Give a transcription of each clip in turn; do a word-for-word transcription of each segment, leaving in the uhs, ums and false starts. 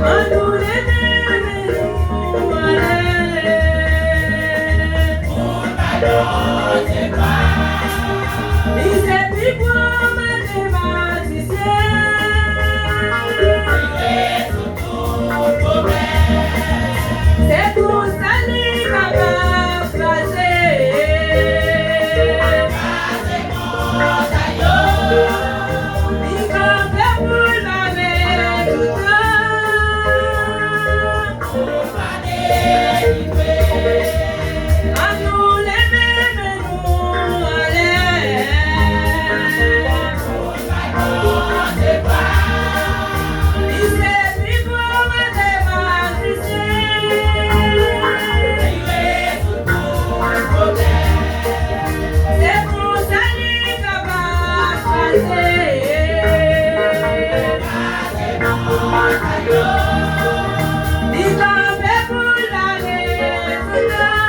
Ann nou leve men nou anlè. Li se pi gwo matemati- syen. Se pou sa li kapab kraze. Li kanpe pou l lave tout tan. Ann nou leve men nou anlè. Li se pi gwo matematisyen. Se pou sa li kapab kraze. Li kanpe pou l lave tout tan.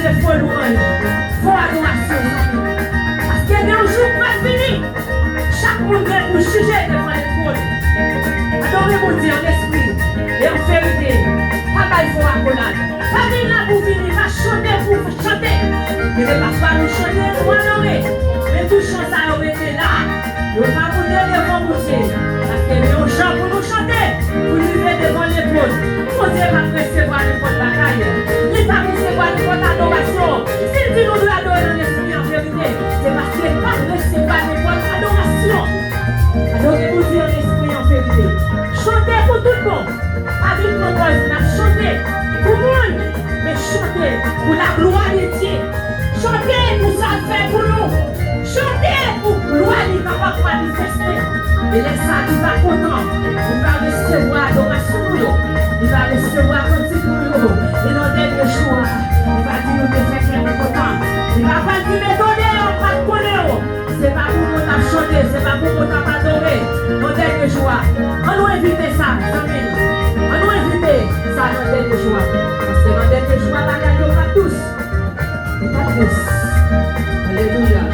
Fo lwanj, fo adorasyon, zanmi. Paske gen yon jou k pral vini. Chak moun gen pou jije devan lepwòn. Adore Bondye an lespri e an verite. Pa bay fo akolad. Pa vin la pou vini, pa chante pou chante. Gen de pafwa nou chante, nou adore. Men tou chan sa yo rete la. Yo pa moute devan Bondye. Paske gen yon jan pou nou chante, pou rive devan lepwòn. Bondye p ap resevwa nenpòt bagay. Li p ap resevwa nenpòt adorasyon. Si l di nou dwe adore nan lespri an verite, se paske l p ap resevwa nenpòt adorasyon. Adore Bondye an lespri an verite. Chante pou tout bon. Pa vin pran pòz n ap chante pou moun, men chante pou laglwa de Dye. Chante pou sa l fè pou nou. Chante pou glwa li kapab manifeste. E lè sa a, li va kontan. Li va resevwa adorasyon nou yo. Li va resevwa kantik nou yo. E nan dènye jou a, li va di nou te fè kè m kontan. Li va pral di, "Men tande yo, m pa t konnen yo." Se pa pou moun ap chante, se pa pou moun ap adore. Nan dènye jou a, an nou evite sa, zanmi m. An nou evite sa nan dènye jou a. Paske nan dènye jou a, bagay yo p ap dous. Li p ap dous. Alelouya.